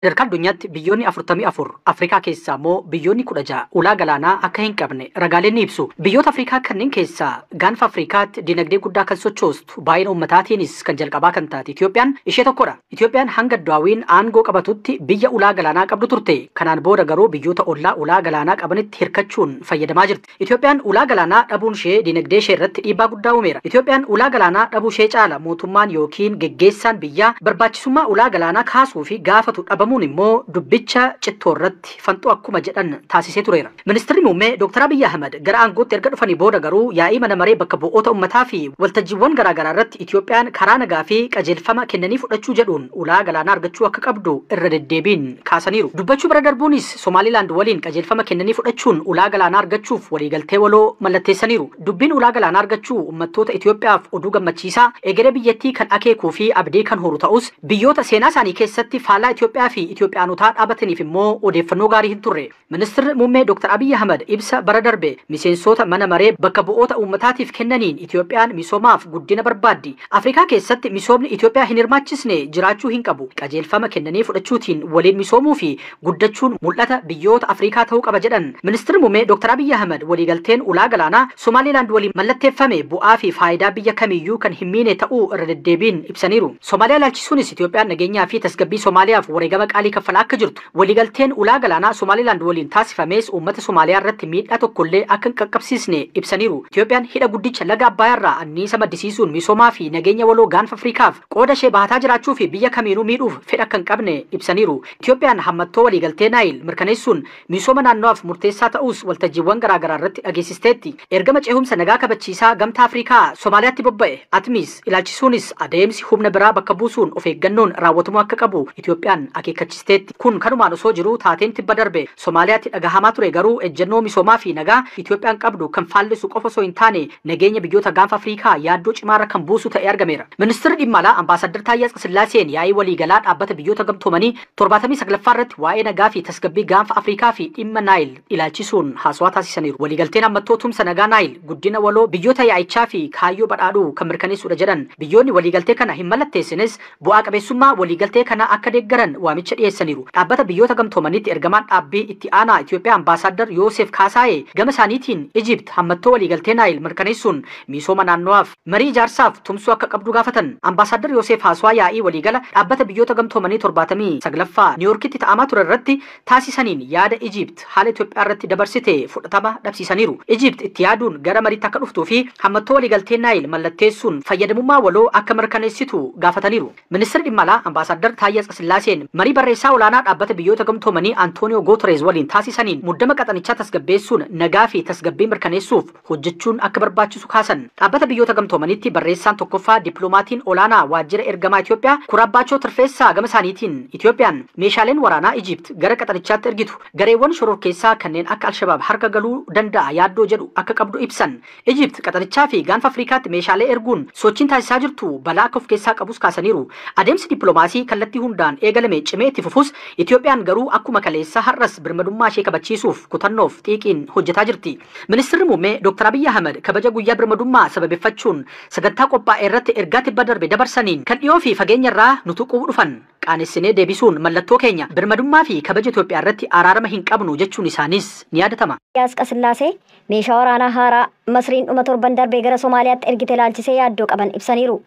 Sadarkaa addunyaatti biyyoonni 44, Afrikaa keessaa immoo biyyoonni 16 ulaa galaanaa akka hin qabne ragaaleen ni ibsu. Biyyoota Afrikaa kanneen keessaa gaanfa Afrikaatti dinagdee guddaa kan sochoostu, baay'ina uummataatiinis kan jalqabaa kan taate Itoophiyaan ishee tokkodha. Itoophiyaan hanga Adduwaawiin aangoo qabatutti biyya ulaa galaanaa qabdu turte. Kanaan booda garuu biyyoota ollaa ulaa galaanaa qabanitti hirkachuun fayyadamaa jirti. Itoophiyaan ulaa galaanaa dhabuun ishee dinagdee ishee irratti dhiibbaa guddaa uumeera. Itoophiyaan ulaa galaanaa dhabuu ishee caala mootummaan yookiin geggeessaan biyyaa barbaachisummaa ulaa galaanaa kaasuu fi gaafatu dhabamuun immoo dubbicha cittoo irratti fanxoo akkuma jedhan taasisee tureera. Ministeerri muummee Dr. Abiyyi Ahmad gara aangootti erga dhufanii booda garuu yaa'ii mana maree bakka bu'oota uummataa fi waltajjiiwwan garaagaraa irratti Itoophiyaan karaa nagaa fi qajeelfama kennanii fudhachuu jedhuun ulaa galaanaa argachuu akka qabdu irra deddeebiin kaasaniiru. Dubbachuu bira darbuunis Somaalilaand waliin qajeelfama kennanii fudhachuun ulaa galaanaa argachuuf waliigaltee waloo mallatteessaniiru. Dubbiin ulaa galaanaa argachuu uummattoota Itoophiyaaf oduu gammachiisaa, egeree biyyattii kan akeekuu fi abdii kan horu ta'us, biyyoota seenaa isaanii keessatti faallaa Itoophiyaa fi Itoophiyaanotaa dhaabataniif immoo odeeffannoo gaarii hin turre. Ministeerri muummee Dr. Abiyyi Ahmad ibsa bara darbe miseensota mana maree bakka bu'oota uummataatiif kennaniin Itoophiyaan misoomaaf guddina barbaaddi. Afrikaa keessatti misoomni Itoophiyaa hin hirmaachisne jiraachuu hin qabu. Qajeelfama kennanii fudhachuutiin waliin misoomuu fi guddachuun mul'ata biyyoota Afrikaa ta'uu qaba jedhan. Ministeerri muummee Dr. Abiyyi Ahmad waliigalteen ulaa galaanaa Somaalilaand waliin mallatteeffame bu'aa fi faayidaa biyya kamiyyuu kan hin miine ta'uu irra deddeebiin ibsaniiru. Somaaliyaa ilaalchisuunis Itoophiyaan nageenyaa fi tasgabbii Somaaliyaaf wareegama qaalii kaffalaa akka jirtu, waliigalteen ulaa galaanaa Somaalilaand waliin taasifames uummata Somaaliyaa irratti miidhaa tokkollee akka hin qaqqabsiisne ibsaniiru. Itoophiyaan hidha guddicha laga Abbayyaa irraa anniisa maddisiisuun misoomaa fi nageenya waloo gaanfa Afrikaaf qooda ishee bahataa jiraachuu fi biyya kamiinuu miidhuuf fedha akka hin qabne ibsaniiru. Itoophiyaan hammattoo waliigaltee Naayil mirkaneessuun misooma naannowaaf murteessaa ta'us waltajjiiwwan garaagaraa irratti dhageessisteetti. Ergama ce'umsa nagaa kabachiisaa gamtaa Afrikaa Somaaliyaatti bobba'e Atmis ilaalchisuunis adeemsi humna biraa bakka buusuun of eeggannoon raawwatamuu akka qabu Itoophiyaan akeekkachiisteetti. Kun kanumaan osoo jiruu taateen tibba darbe Somaaliyaatti dhagahamaa ture garuu ejjennoo misoomaa fi nagaa Itoophiyaan qabdu kan faallisu qofa osoo hin taane nageenya biyyoota gaanfa Afrikaa yaaddoo cimaarra kan buusu ta'ee argameera. Ministeerri dhimma alaa Ambaasaddar Taayyee Atsqasillaaseen yaa'ii waliigalaa dhaabbata biyyoota gamtoomanii 79ffaa irratti waa'ee nagaa fi tasgabbii gaanfa Afrikaa fi dhimma Naayil ilaalchisuun haasawaa taasisaniiru. Waliigalteen hammattoo tumsa nagaa Naayil guddina waloo biyyoota yaa'ichaa fi kaayyoo badhaadhuu kan mirkaneessudha jedhan. Biyyoonni waliigaltee kana hin mallatteessines bu'aa qabeessummaa waliigaltee kana akka deeggaran waamicha dhiyeessaniiru. Dhaabbata biyyoota gamtoomaniitti ergamaan dhaabbii itti aanaa Itoophiyaa Ambaasaddar Yoosef Kaasaayee gama isaaniitiin Ijipt hammattoo waliigaltee Naayil mirkaneessuun misooma naannowaaf marii ijaarsaaf tumsuu akka qabdu gaafatan. Ambaasaddar Yoosef haasawaa yaa'ii waliigala dhaabbata biyyoota gamtoomanii 79ffaa Niiyorkitti ta'amaa ture irratti taasisaniin yaada Ijipt haala Itoophiyaa irratti dabarsite fudhatama dhabsiisaniiru. Ijipt itti yaaduun gara mariitti akka dhuftuu fi hammattoo waliigaltee Naayil mallatteessuun fayyadamummaa waloo akka mirkaneessitu gaafataniiru. Ministeerri dhimma alaa Ambaasaddar Taayyee Atsqasillaaseen marii barreessaa olaanaa dhaabbata biyyoota gamtoomanii Antooniyoo Gootereez waliin taasisaniin muddama qaxanichaa tasgabbeessuun nagaa fi tasgabbii mirkaneessuuf hojjechuun akka barbaachisu kaasan. Dhaabbata biyyoota gamtoomaniitti barreessaan tokkoffaa dippiloomaatiin olaanaa waajjira ergamaa Itoophiyaa Kurabbaachoo Tirfeessaa gama isaaniitiin Itoophiyaan meeshaaleen waraanaa Ijipt gara qaxanichaatti ergitu gareewwan shororkeessaa kanneen akka Alshabaab harka galuu danda'a yaaddoo jedhu akka qabdu ibsan. Ijipt qaxanichaa fi gaanfa Afrikaatti meeshaalee erguun sochiin taasisaa jirtu balaa akka of keessaa qabus kaasaniiru. Adeemsi dippiloomaasii kallattii hundaan eegalame cimee itti fufus Itoophiyaan garuu akkuma kaleessa har'as birmadummaa ishee kabachiisuuf kutannoof xiiqiin hojjetaa jirti. Ministeerri muummee Dr. Abiyyi Ahmad kabaja guyyaa birmadummaa sababeeffachuun sagantaa qophaa'e irratti ergaa tibba darbe dabarsaniin kan dhiyoo fi fageenya irraa nu tuquu dhufan qaanessinee deebisuun mallattoo keenya birmadummaa fi kabaja Itoophiyaa irratti araarama hin qabnu jechuun isaanis ni yaadatama. Atsqasillaasee meeshaa waraanaa haaraa Masriin dhuma torban darbee gara Somaaliyaatti ergite ilaalchisee yaaddoo qaban ibsaniiru.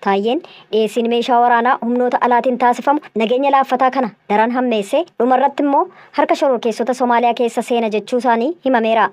Taayyeen dhiyeessiin meeshaa waraanaa humnoota alaatiin taasifamu nageenya laaffataa kana daran hammeessee dhumarratti immoo harka shororkeessota Somaaliyaa keessa seena jechuu isaanii himameera.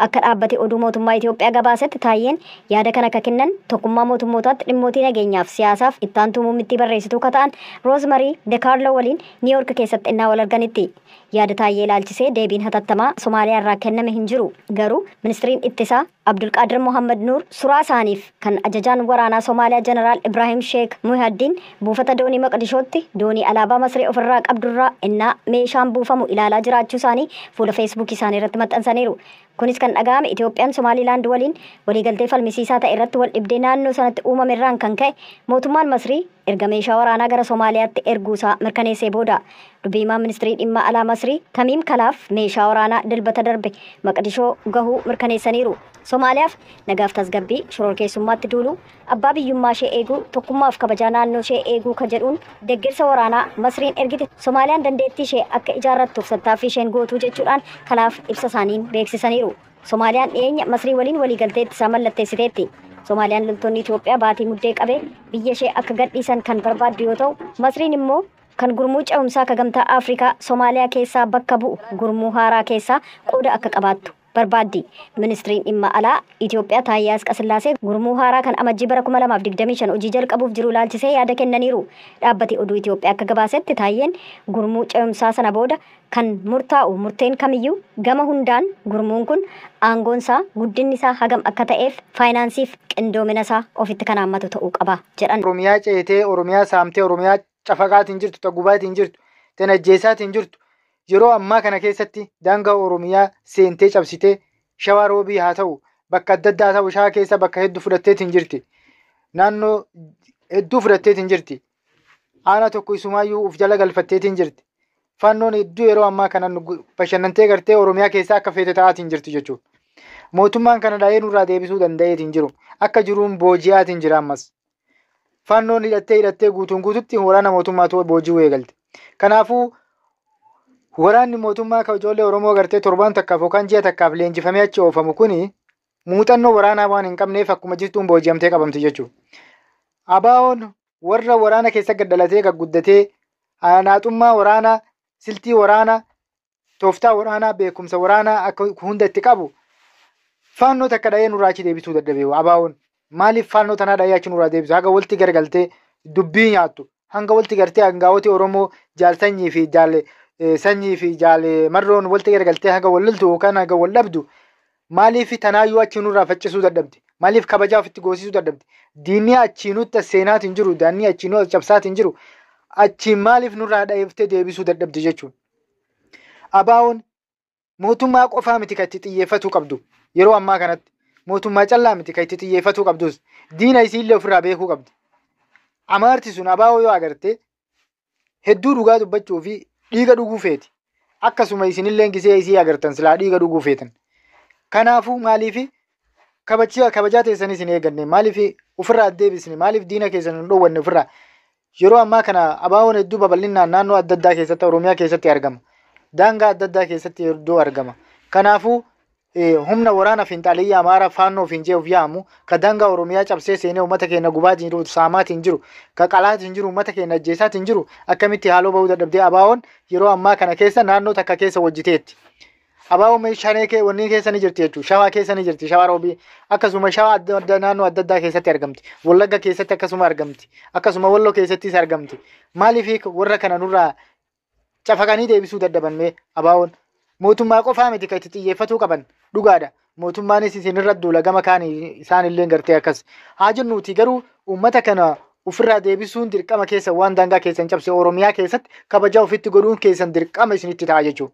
Akka dhaabbate oduu mootummaa Itoophiyaa gabaasetti Taayyeen yaada kana akka kennan tokkummaa mootummootaatti dhimmootii nageenyaaf siyaasaaf itti aantuu muummittii barreessituu akka ta'an Roozmarii De Kaarloo waliin Niiyork keessatti innaa wal arganitti. Yaada Taayyee ilaalchisee deebiin hatattamaa Somaaliyaa irraa kenname hin jiru. Garuu ministiriin ittisaa Abdulqaadir Mohammad Nuur suraa isaaniif kan ajajaan waraanaa Somaaliyaa Jeneraal Ibrahim Sheek Muhaddiin buufata doonii Maqdishootti doonii alaabaa Masrii ofirraa qabdurraa innaa meeshaan buufamu ilaalaa jiraachuu isaanii fuula Feesbuukii isaanii irratti maxxansaniiru. Kunis kan dhaga'ame Itoophiyaan Somaalilaand waliin waliigaltee falmisiisaa ta'e irratti wal dhibdee naannoo sanatti uumame irraan kan ka'e mootummaan Masrii erga meeshaa waraanaa gara Somaaliyaatti erguusaa mirkaneessee booda. Dubbii himaan ministirii dhimma alaa Masrii Tamiim Kalaaf meeshaa waraanaa Dilbata darbe Maqdishoo gahuu mirkaneessaniiru. Somaaliyaaf nagaaf tasgabbii, shororkeessummaatti duuluu, abbaa biyyummaa ishee eeguu, tokkummaaf kabajaa naannoo ishee eeguu kan jedhuun deeggarsa waraanaa Masriin ergite Somaaliyaan dandeettii ishee akka ijaarrattuuf tattaaffii isheen gootuu jechuudhaan Kalaaf ibsa isaaniin beeksisaniiru. Somaaliyaan dhiyeenya Masrii waliin waliigaltee ittisaa mallatteessiteetti. Somaaliyaan loltoonni Itoophiyaa baatii Muddee qabee biyya ishee akka gadhiisan kan barbaaddu yoo ta'u, Masriin immoo kan gurmuu ce'umsaa akka gamtaa Afrikaa Somaaliyaa keessaa bakka bu'u gurmuu haaraa keessaa qooda akka qabaattu barbaaddi. Ministiriin dhimma alaa Itoophiyaa Taayyee Asqasillaasee gurmuu haaraa kan Amajjii bara 2025 hojii jalqabuuf jiru ilaalchisee yaada kennaniiru. Dhaabbati oduu Itoophiyaa akka gabaasetti Taayyeen gurmuu ce'umsaa sana booda kan murtaa'u murteen kamiyyuu gama hundaan gurmuun kun aangoon isaa, guddinni isaa hagam akka ta'eef, faayinaansiif qindoomina isaa ofitti kan haammatu ta'uu qaba jedhan. Oromiyaa ceetee, Oromiyaa saamtee, Oromiyaa cafaqaatiin jirtu, tagubaatiin jirtu, tan ajjeesaatiin jirtu, yeroo ammaa kana keessatti daangaa Oromiyaa seentee cabsitee Shawaa Roobii haa ta'u, bakka adda addaa ta'u, Shawaa keessa bakka hedduu fudhatteetiin jirti. Naannoo hedduu fudhatteetiin jirti. Aanaa tokko isumaayyuu uf jala galfatteetiin jirti. Faannoon hedduu yeroo ammaa kana bashannantee gartee Oromiyaa keessaa akka feete ta'aatiin jirti jechuudha. Mootummaan kana dha'ee nurraa deebisuu danda'eetiin jiru. Akka jiruun booji'aatiin jira ammas. Faannoon hidhattee hidhattee guutuun guututti waraana mootummaatu booji'uu eegalte. Kanaafuu waraanni mootummaa kan ijoollee Oromoo gartee torbaan takkaaf yookaan ji'a takkaaf leenjifamee achi oofamu kuni muuxannoo waraanaa waan hin qabneef akkuma jirtuun booji'amtee qabamti jechuudha. Abaawoon warra waraana keessa gad dhalatee gad guddatee naaxummaa waraanaa, siltii waraanaa, tooftaa waraanaa, beekumsa waraanaa akka hunda itti qabu faannoo takka dha'ee nurraa achi deebisuu dadhabee abaawoon. Maaliif faannoo tanaa dha'ee achi nurraa deebisu? Haga walitti garagaltee dubbii nyaattu. Hanga walitti gartee hangaa'ooti Oromoo jaal sanyii fi jaal sanyii fi jaal marroon walitti garagaltee haga wal loltu yookaan haga wal dhabdu maaliif tanaayyuu achi nurraa faccisuu dadhabde? Maaliif kabajaa ofitti goosisuu dadhabde? Diinni achii nutti as seenaatiin jiru, daannii achii nu as cabsaatiin jiru, achiin maaliif nurraa dhaheeftee deebisuu dadhabde jechuudha. Abaawoon mootummaa qofaa miti kan itti xiyyeeffatuu qabdu yeroo ammaa kanatti. Mootummaa callaa miti kan itti xiyyeeffatuu qabdus. Diina isiillee ofirraa beekuu qabdi. Amaarti sun abaawoo yoo agarte hedduu dhugaa dubbachuu fi dhiiga dhuguu feeti. Akkasuma isinillee gisee isii agartan silaa dhiiga dhuguu feetan. Kanaafuu maaliif kabajaa teessanis hin eegganne, maaliif ofirraa deebisne, maaliif diina keessan hin dhoowwanne ofirraa? Yeroo ammaa kana abaawoon hedduu babal'inaan naannoo adda addaa keessatti Oromiyaa keessatti argama. Daangaa adda addaa keessatti hedduu argama. Kanaafuu humna waraana fiinxaaliyyaa Amaaraa faannoo ofiin je'uuf yaamu ka daangaa Oromiyaa cabsee seenee uummata keenya gubaatiin jiru, saamaatiin jiru, ka qalaatiin jiru, uummata keenya ajjeesaatiin jiru akkamitti haaloo bahuu dadhabdee abaawoon yeroo ammaa kana keessa naannoo takka keessa hojjeteetti. Abaawoon meeshaalee wanni keessa ni jirti jechuudha. Shawaa keessa ni jirti. Shawaa Roobii akkasuma shawaa adda addaa naannoo adda addaa keessatti argamti. Wallagga keessatti akkasuma argamti. Akkasuma Walloo keessattis argamti. Maaliif warra kana nurraa cafaqanii deebisuu dadhaban mee abaawoon? Mootummaa qofaa miti kan itti xiyyeeffatuu qaban dhugaadha. Mootummaanis isinirra duula gama kaan isaanillee gartee akkas. Haa jennuuti garuu uummata kana ofirraa deebisuun dirqama keessa waan daangaa keessan cabse Oromiyaa keessatti kabajaa ofitti godhuun keessan dirqama isinitti ta'a jechuudha.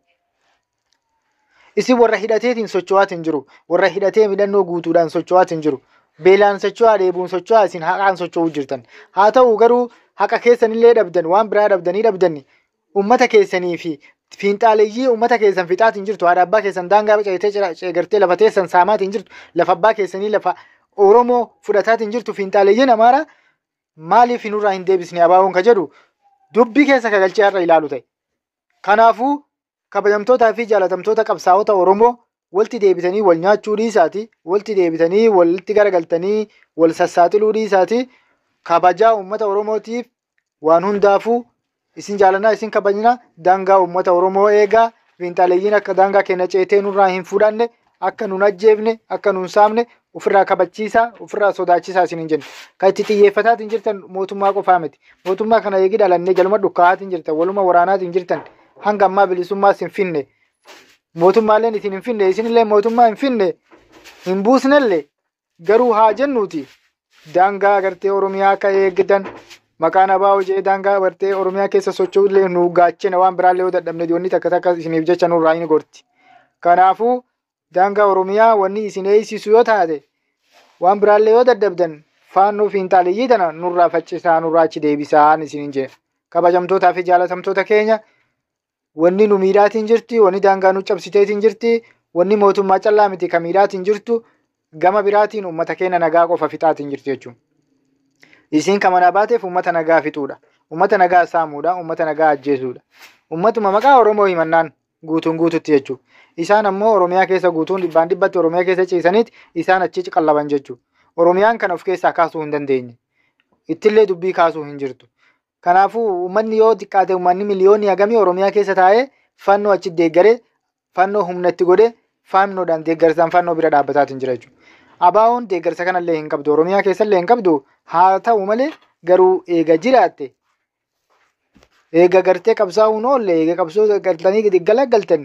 Isin warra hidhateetiin socho'aatiin jiru, warra hidhatee midhannoo guutuudhaan socho'aatiin jiru, beelaan socho'aa, dheebuun socho'aa, isin haqaan socho'uu jirtan. Haa ta'u garuu haqa keessanillee dhabdan, waan biraa dhabdanii dhabdanni uummata keessanii fi fiinxaaleeyyii uummata keessan fixaatiin jirtu, haadha abbaa keessan daangaa ceetee ceegartee lafa teessan saamaatiin jirtu, lafa abbaa keessanii lafa Oromoo fudhataatiin jirtu fiinxaaleeyyiin Amaaraa maaliif nurraa hin deebisne abaawoon ka jedhu dubbii keessa kagalchee har'a ilaalu ta'e. Kanaafuu kabajamtootaa fi jaalatamtoota qabsaa'ota Oromoo walitti deebitanii wal nyaachuu dhiisaati, walitti deebitanii walitti garagaltanii wal sassaaxiluu dhiisaati, kabajaa uummata Oromootiif waan hundaafuu isin jaalannaa, isin kabajna, daangaa uummata Oromoo eegaa, fiinxaaleeyyiin akka daangaa keenya ceetee nurraa hin fudhanne, akka nun ajjeefne, akka nun saamne ofirraa kabachiisaa, ofirraa sodaachisaa isin hin jennu. Kan itti xiyyeeffataatiin jirtan mootummaa qofaa miti. Mootummaa kana eegi dhalannee jaluma dhukkaa'aatiin jirtan, waluma waraanaatiin jirtan, hanga ammaa bilisummaas hin finne. Mootummaaleen isin hin finne, isinillee mootummaa hin finne, hin buusnellee garuu haa jennuuti. Daangaa agartee Oromiyaa akka eegdan maqaan abaa'oo jedhee daangaa agartee Oromiyaa keessa socho'ullee nu gaachena waan biraallee yoo dadhabne wanni takka takka isiniif jecha nurraa hin gorti. Kanaafuu Daangaa Oromiyaa wanni isin eeysisu yoo taate, waan biraallee yoo daddabdan, faannoo fiinxaaleyyii tana nurraa faccisaa, nurraa achi deebisaan isiniin jedha. Kabajamtootaa fi jaalatamtoota keenya, wanni nu miidhaatiin jirti, wanni daangaa nu cabsiteetiin jirti, wanni mootummaa callaa miti ka miidhaatiin jirtu, gama biraatiin uummata keenya nagaa qofa fixaatiin jirti jechuudha. Isiin kan manaa baateef uummata nagaa fixuudha. Uummata nagaa saamuudha. Uummata nagaa ajjeesuudha. Uummatuma maqaa Oromoo himannaan guutuun guututti jechuudha. Isaan ammoo Oromiyaa keessa guutuun dhibbaan dhibbatti Oromiyaa keessa ciisaniiti isaan achi qallaban jechuudha. Oromiyaan kana of keessaa kaasuu hin dandeenye. Ittillee dubbii kaasuu hin jirtu. Kanaafuu uummanni yoo xiqqaate uummanni miliyoonii hagamii Oromiyaa keessa taa'ee fannoo achi deeggaree, fannoo humna itti godhee, fannoodhaan deeggarsaan fannoo bira dhaabbataatiin jira jechuudha. Abaawoon deeggarsa kanallee hin qabdu, Oromiyaa keessallee hin qabdu. Haa ta'u malee garuu eega jiraatte, eega gartee qabsaa'uun oolle, eega qabsoo galtanii galagaltan,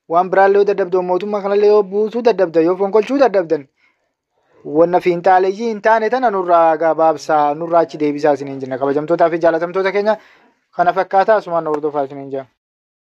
waan biraallee yoo dadhabdan, mootummaa kanallee yoo buusuu dadhabdan, yoo fonqolchuu dadhabdan, wanna fiinxaaleyyii hin taane tana nurraa gabaabsaa, nurraa achi deebisaa isiniin jenna. Kabajamtootaa fi jaalatamtoota keenya, kana fakkaataa asumaan hordofaa isiniin jenna.